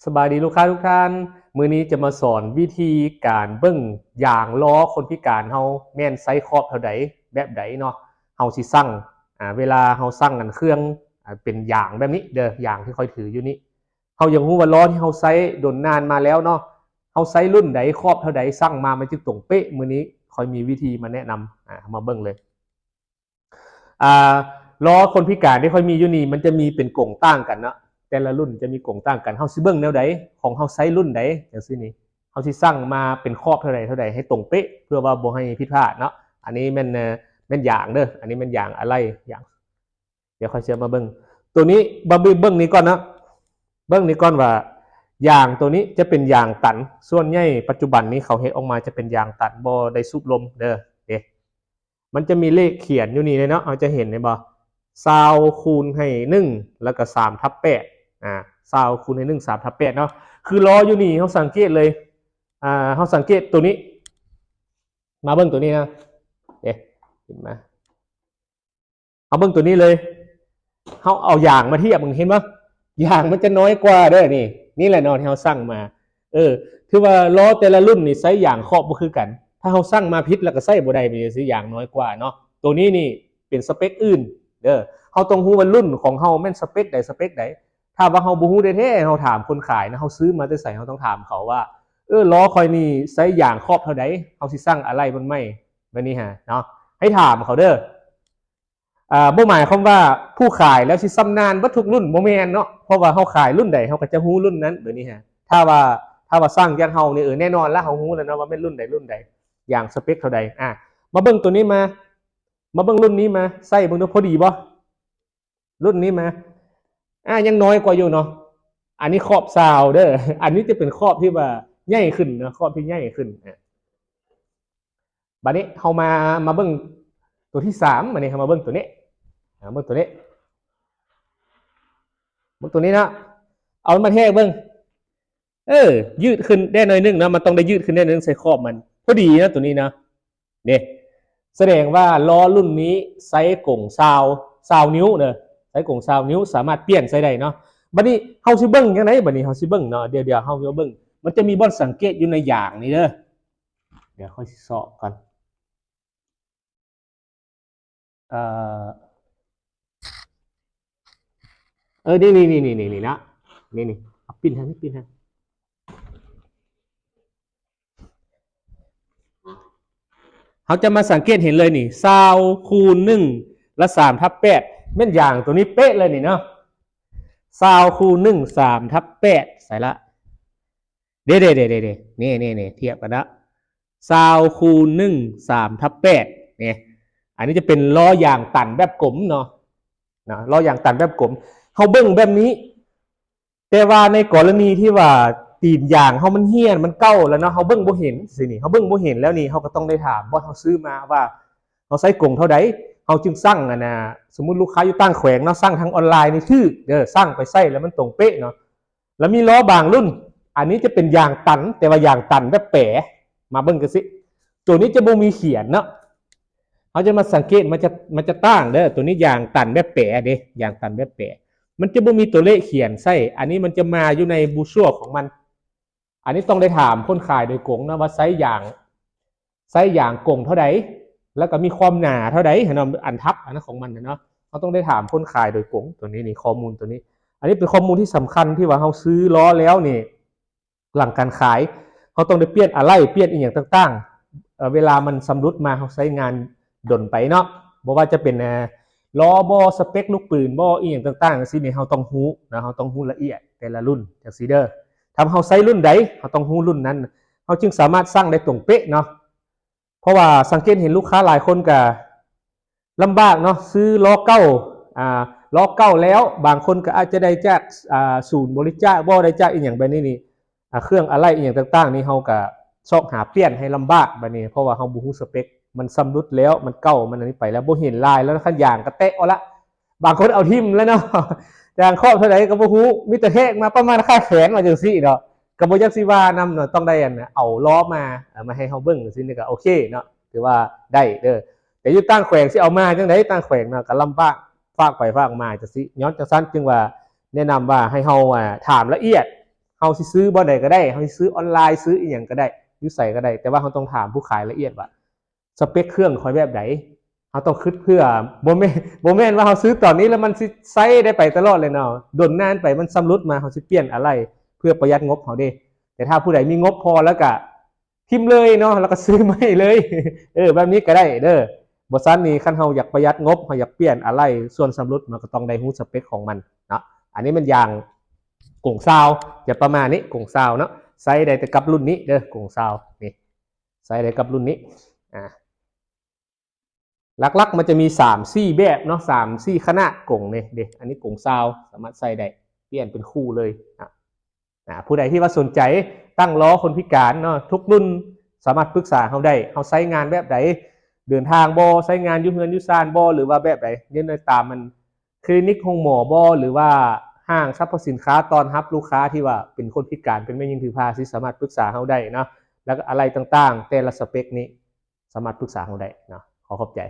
ສະບາຍດີລູກຄ້າທຸກທ່ານ, ມື້ນີ້ຈະມາສອນວິທີການເບິ່ງຢາງລໍ້ຄົນພິການເຮົາແມ່ນໄຊຂອບເທົ່າໃດ ແບບໃດເນາະ. ເຮົາຊິຊັ່ງ ອາ ເວລາເຮົາຊັ່ງອັນເຄື່ອງ ອາ ເປັນຢາງແບບນີ້ເດີ, ຢາງທີ່ຂ້ອຍຖືຢູ່ນີ້. ເຮົາຢາກຮູ້ວ່າລໍ້ທີ່ເຮົາໃຊ້ດົນນານມາແລ້ວເນາະ, ເຮົາໃຊ້ລຸ້ນໃດ ຂອບເທົ່າໃດ, ຊັ່ງມາມັນຈຶ່ງຕົງເປະ. ມື້ນີ້ຂ້ອຍມີວິທີມາແນະນຳ ອາ ເຮົາມາເບິ່ງເລີຍ. ອາ ລໍ້ຄົນພິການທີ່ຂ້ອຍມີຢູ່ນີ້ ມັນຈະມີເປັນກົງຕ່າງກັນເນາະ, ແຕ່ລະລຸ້ນຈະມີກົງຕ່າງກັນ. ເຮົາຊິເບິ່ງແນວໃດ? ຂອງເຮົາໃຊ້ລຸ້ນໃດ ຈັ່ງຊີ້ນີ້, ເຮົາຊິຊັ່ງມາເປັນຂອບເທົ່າໃດເທົ່າໃດໃຫ້ຕົງເປະ ເພື່ອວ່າບໍ່ໃຫ້ຜິດພາດເນາະ. ອັນນີ້ແມ່ນ ແມ່ນຢາງເດີ, ອັນນີ້ແມ່ນຢາງອາໄຫຼ່ ຢາງ ດຽວຂ້ອຍຊິເອົາມາເບິ່ງ. ໂຕນີ້ ມາເບິ່ງ ເບິ່ງນີ້ກ່ອນເນາະ, ເບິ່ງນີ້ກ່ອນວ່າຢາງໂຕນີ້ຈະເປັນຢາງຕັນ. ສ່ວນໃຫຍ່ປັດຈຸບັນນີ້ເຂົາເຮັດອອກມາຈະເປັນຢາງຕັນ ບໍ່ໄດ້ສູບລົມເດີ. ເດ້ ມັນຈະມີເລກຂຽນຢູ່ນີ້ເນາະ, ເຮົາຈະເຫັນເຫັນບໍ່? ຊາວຄູນໃຫ້ໜຶ່ງ ແລ້ວກໍສາມທັບແປດ ອາ ຊາວຄູນໃຫ້ໜຶ່ງ ສາມທັບແປດເນາະ. ຄືລໍ້ຢູ່ນີ້ເຮົາສັງເກດເລີຍ ອາ ເຮົາສັງເກດໂຕນີ້, ມາເບິ່ງໂຕນີ້ນະ ເດ້ ເຫັນມາ ເຮົາເບິ່ງໂຕນີ້ເລີຍ, ເຮົາເອົາຢາງມາທຽບເບິ່ງ ເຫັນບໍ່? ຢາງມັນຈະນ້ອຍກວ່າເດີນີ້. ນີ້ແຫຼະເນາະທີ່ເຮົາຊັ່ງມາ. ເອີ ຖືວ່າລໍ້ແຕ່ລະລຸ້ນນີ້ໃຊ້ຢາງຂອບບໍ່ຄືກັນ. ຖ້າເຮົາຊັ່ງມາຜິດແລ້ວກໍໃຊ້ບໍ່ໄດ້ ເປັນຈັ່ງຊີ້, ຢາງນ້ອຍກວ່າເນາະ. ໂຕນີ້ນີ້ເປັນສະເປັກອື່ນເດີ. ເຮົາຕ້ອງຮູ້ວ່າລຸ້ນຂອງເຮົາແມ່ນສະເປັກໃດ ສະເປັກໃດ. ຖ້າວ່າເຮົາບໍ່ຮູ້ແທ້ໆ ເຮົາຖາມຄົນຂາຍນະ, ເຮົາຊື້ມາແຕ່ໃສ ເຮົາຕ້ອງຖາມເຂົາວ່າ ເອີ ລໍ້ຂ້ອຍນີ້ໃຊ້ຢາງຂອບເທົ່າໃດ? ເຮົາຊິຊັ່ງອາໄຫຼ່ມັນໃໝ່ ແບບນີ້ຫາເນາະ, ໃຫ້ຖາມເຂົາເດີ. ອາ ບໍ່ໝາຍຄວາມວ່າຜູ້ຂາຍແລ້ວຊິຊຳນານເບິດທຸກລຸ້ນ, ບໍ່ແມ່ນເນາະ. ເພາະວ່າເຮົາຂາຍລຸ້ນໃດ ເຮົາກໍຈະຮູ້ລຸ້ນນັ້ນ ແບບນີ້ຫາ. ຖ້າວ່າ ຖ້າວ່າຊ່າງຢ່າງເຮົານີ້ ເອີ ແນ່ນອນລະ ເຮົາຮູ້ແລ້ວເນາະວ່າແມ່ນລຸ້ນໃດລຸ້ນໃດ, ຢ່າງສະເປັກເທົ່າໃດ. ອາ ມາເບິ່ງໂຕນີ້ມາ, ມາເບິ່ງລຸ້ນນີ້ມາ, ໃສ່ເບິ່ງດູ ພໍດີບໍ່? ລຸ້ນນີ້ມາ ອາ ຍັງນ້ອຍກວ່າຢູ່ເນາະ. ອັນນີ້ຂອບຊາວເດີ, ອັນນີ້ຈະເປັນຂອບທີ່ວ່າໃຫຍ່ຂຶ້ນເນາະ, ຂອບທີ່ໃຫຍ່ຂຶ້ນ. ອາ ບາດນີ້ເຮົາມາ ມາເບິ່ງໂຕທີສາມ, ບາດນີ້ເຮົາມາເບິ່ງໂຕນີ້ ເບິ່ງໂຕນີ້ ເບິ່ງໂຕນີ້ເນາະ, ເອົາມັນມາແທກເບິ່ງ. ເອີ ຍືດຂຶ້ນໄດ້ໜ້ອຍໜຶ່ງເນາະ, ມັນຕ້ອງໄດ້ຍືດຂຶ້ນໄດ້ໜ້ອຍໜຶ່ງໃສ່ຂອບມັນ. ພໍດີເນາະ ໂຕນີ້ເນາະ. ເດ້ ສະແດງວ່າລໍ້ລຸ້ນນີ້ໃຊ້ກົງຊາວ ຊາວນິ້ວເດີ, ໃຊ້ກົງຊາວນິ້ວ ສາມາດປ່ຽນໃສ່ໄດ້ເນາະ. ບາດນີ້ເຮົາຊິເບິ່ງຈັ່ງໃດ? ບາດນີ້ເຮົາຊິເບິ່ງເນາະ, ດຽວ ດຽວເຮົາຊິເບິ່ງ. ມັນຈະມີບ່ອນສັງເກດຢູ່ໃນຢາງນີ້ເດີ, ດຽວຂ້ອຍຊິຊອກກ່ອນ. ເອີ ເອີ ນີ້ ນີ້ ນີ້ ນີ້ ນີ້ນະ ນີ້ ນີ້ ເອົາປິ່ນໃຫ້ ປິ່ນໃຫ້. ເຮົາຈະມາສັງເກດເຫັນເລີຍນີ້ ຊາວຄູນໜຶ່ງ ລະ ສາມທັບແປດ ແມ່ນຢາງໂຕນີ້ເປະເລີຍນີ້ເນາະ. ຊາວຄູນໜຶ່ງ ສາມທັບແປດ ໃສ່ລະ ເດ້ ເດ້ ເດ້ ເດ້ ນີ້ ນີ້ ນີ້ ທຽບກັນເນາະ. ຊາວຄູນໜຶ່ງ ສາມທັບແປດ ນີ້ ອັນນີ້ຈະເປັນລໍ້ຢາງຕັນແບບກົມເນາະ ເນາະ ລໍ້ຢາງຕັນແບບກົມ. ເຮົາເບິ່ງແບບນີ້ ແຕ່ວ່າໃນກໍລະນີທີ່ວ່າຕີນຢາງເຮົາມັນເຫ່ຍ ມັນເກົ່າແລ້ວເນາະ, ເຮົາເບິ່ງບໍ່ເຫັນຊີ້ນີ້, ເຮົາເບິ່ງບໍ່ເຫັນແລ້ວນີ້ ເຮົາກໍຕ້ອງໄດ້ຖາມບ່ອນເຮົາຊື້ມາວ່າ ເຮົາໃຊ້ກົງເທົ່າໃດ ເຮົາຈຶ່ງສັ່ງ. ອັນນ່າ ສົມມຸດລູກຄ້າຢູ່ຕ່າງແຂວງເນາະ, ສັ່ງທາງອອນລາຍນີ້ຖືກເດີ, ສັ່ງໄປໃສ່ແລ້ວມັນຕົງເປະເນາະ. ແລ້ວມີລໍ້ບາງລຸ້ນ ອັນນີ້ຈະເປັນຢາງຕັນ ແຕ່ວ່າຢາງຕັນແບບແປ, ມາເບິ່ງກັນຊິ. ໂຕນີ້ຈະບໍ່ມີຂຽນເນາະ, ເຮົາຈະມາສັງເກດ ມັນຈະ ມັນຈະຕ່າງເດີ. ໂຕນີ້ຢາງຕັນແບບແປເດ້, ຢາງຕັນແບບແປ ມັນຈະບໍ່ມີຕົວເລກຂຽນໃສ່. ອັນນີ້ມັນຈະມາຢູ່ໃນບຣໍ່ຊັວຂອງມັນ. ອັນນີ້ຕ້ອງໄດ້ຖາມຄົນຂາຍໂດຍກົງເນາະ ວ່າໃຊ້ຢາງ ໃຊ້ຢາງກົງເທົ່າໃດ ແລ້ວກໍມີຄວາມໜາເທົ່າໃດຫັ້ນເນາະ, ອັນທັບອັນນັ້ນຂອງມັນນະເນາະ. ເຮົາຕ້ອງໄດ້ຖາມຄົນຂາຍໂດຍກົງ. ໂຕນີ້ນີ້ ຂໍ້ມູນໂຕນີ້ ອັນນີ້ເປັນຂໍ້ມູນທີ່ສຳຄັນ ທີ່ວ່າເຮົາຊື້ລໍ້ແລ້ວນີ້ ຫຼັງການຂາຍ ເຮົາຕ້ອງໄດ້ປ່ຽນອາໄຫຼ່ ປ່ຽນອີ່ຫຍັງຕ່າງໆ ເວລາມັນຊຳລຸດມາ ເຮົາໃຊ້ງານດົນໄປເນາະ. ບໍ່ວ່າຈະເປັນ ເອີ ລໍ້ບໍ ສະເປັກລູກປືນບໍ ອີ່ຫຍັງຕ່າງໆ ຈັ່ງຊີ້ນີ້ ເຮົາຕ້ອງຮູ້ນະ, ເຮົາຕ້ອງຮູ້ລະອຽດແຕ່ລະລຸ້ນຈັ່ງຊີ້ເດີ. ຖ້າເຮົາໃຊ້ລຸ້ນໃດ ເຮົາຕ້ອງຮູ້ລຸ້ນນັ້ນ ເຮົາຈຶ່ງສາມາດສັ່ງໄດ້ຕົງເປະເນາະ. ເພາະວ່າສັງເກດເຫັນລູກຄ້າຫຼາຍຄົນກະລຳບາກເນາະ, ຊື້ລໍ້ເກົ່າ ອາ ລໍ້ເກົ່າແລ້ວ ບາງຄົນກະອາດຈະໄດ້ຈາກ ອາ ສູນບໍລິຈາກບໍ ໄດ້ຈາກອີ່ຫຍັງແບບນີ້ນີ້ ອາ ເຄື່ອງອາໄຫຼ່ອີ່ຫຍັງຕ່າງໆນີ້ ເຮົາກະຊອກຫາປ່ຽນໃຫ້ລຳບາກບາດນີ້ ເພາະວ່າເຮົາບໍ່ຮູ້ສະເປັກ ມັນຊຳລຸດແລ້ວ ມັນເກົ່າ ມັນອັນນີ້ໄປແລ້ວ ບໍ່ເຫັນລາຍແລ້ວ ຄັນຢາງກະແຕະເອົາລະ. ບາງຄົນເອົາຖິ້ມແລ້ວເນາະ, ຢາງຂອບເທົ່າໃດກໍບໍ່ຮູ້ ມີແຕ່ແທກມາປະມານຄ່າແຂນວ່າຈັ່ງຊີ້ເນາະ. ກໍບໍ່ຢາກຊິວ່ານຳເນາະ, ຕ້ອງໄດ້ອັນ ເອົາລໍ້ມາ ເອົາມາໃຫ້ເຮົາເບິ່ງຈັ່ງຊີ້ນີ້ກໍໂອເຄເນາະ, ຖືວ່າໄດ້ເດີ. ແຕ່ຢູ່ຕ່າງແຂວງຊິເອົາມາຈັ່ງໃດ ຕ່າງແຂວງເນາະ ກໍລຳບາກ ຝາກໄປຝາກມາຈັ່ງຊີ້. ຍ້ອນຈັ່ງຊັ້ນຈຶ່ງວ່າແນະນຳວ່າໃຫ້ເຮົາ ອາ ຖາມລະອຽດ ເຮົາຊິຊື້ບ່ອນໃດກໍໄດ້ ເຮົາຊິຊື້ອອນລາຍ ຊື້ອີ່ຫຍັງກໍໄດ້ ຢູ່ໃສກໍໄດ້ ແຕ່ວ່າເຮົາຕ້ອງຖາມຜູ້ຂາຍລະອຽດວ່າ ສະເປັກເຄື່ອງຂ້ອຍແບບໃດ? ເຮົາຕ້ອງຄິດເພື່ອ ບໍ່ແມ່ນ ບໍ່ແມ່ນວ່າເຮົາຊື້ຕອນນີ້ແລ້ວມັນຊິໃຊ້ໄດ້ໄປຕະຫຼອດເລີຍເນາະ ດົນນານໄປມັນຊຳລຸດມາ ເຮົາຊິປ່ຽນອາໄຫຼ່ເພື່ອປະຢັດງົບເຮົາເດ້. ແຕ່ຖ້າຜູ້ໃດມີງົບພໍແລ້ວກະຖິ້ມເລີຍເນາະ ແລ້ວກະຊື້ໃໝ່ເລີຍ ເອີ ແບບນີ້ກະໄດ້ເດີ. ບໍ່ຊັ້ນນີ້ ຄັນເຮົາຢາກປະຢັດງົບ ເຮົາຢາກປ່ຽນອາໄຫຼ່ສ່ວນຊຳລຸດ ມັນກະຕ້ອງໄດ້ຮູ້ສະເປັກຂອງມັນເນາະ. ອັນນີ້ແມ່ນຢາງກົງຊາວ ຈະປະມານນີ້ ກົງຊາວເນາະ ໃຊ້ໄດ້ແຕ່ກັບລຸ້ນນີ້ເດີ ກົງຊາວນີ້ ໃຊ້ໄດ້ກັບລຸ້ນນີ້ ອາ ຫຼັກໆມັນຈະມີສາມສີ່ແບບເນາະ ສາມສີ່ຂະໜາດກົງນີ້ເດ້. ອັນນີ້ກົງຊາວ ສາມາດໃສ່ໄດ້ ປ່ຽນເປັນຄູ່ເລີຍ ອາ ອາ ຜູ້ໃດທີ່ວ່າສົນໃຈຕັ້ງລໍ້ຄົນພິການເນາະ ທຸກລຸ້ນ ສາມາດປຶກສາເຮົາໄດ້ ເຮົາໃຊ້ງານແບບໃດ ເດີນທາງບໍ່ ໃຊ້ງານຢູ່ເຮືອນຢູ່ຊານບໍ່ ຫຼືວ່າແບບໃດ ຢູ່ໃນຕາມມັນ ຄລີນິກ ໂຮງໝໍບໍ່ ຫຼືວ່າຫ້າງສັບພະສິນຄ້າ ຕ້ອນຮັບລູກຄ້າທີ່ວ່າເປັນຄົນພິການ ເປັນແມ່ຍິງຖືພາ ຊິສາມາດປຶກສາເຮົາໄດ້ເນາະ. ແລ້ວກໍອາໄຫຼ່ຕ່າງໆ ແຕ່ລະສະເປັກນີ້ ສາມາດປຶກສາເຮົາໄດ້ເນາະ. ຂໍຂອບໃຈ.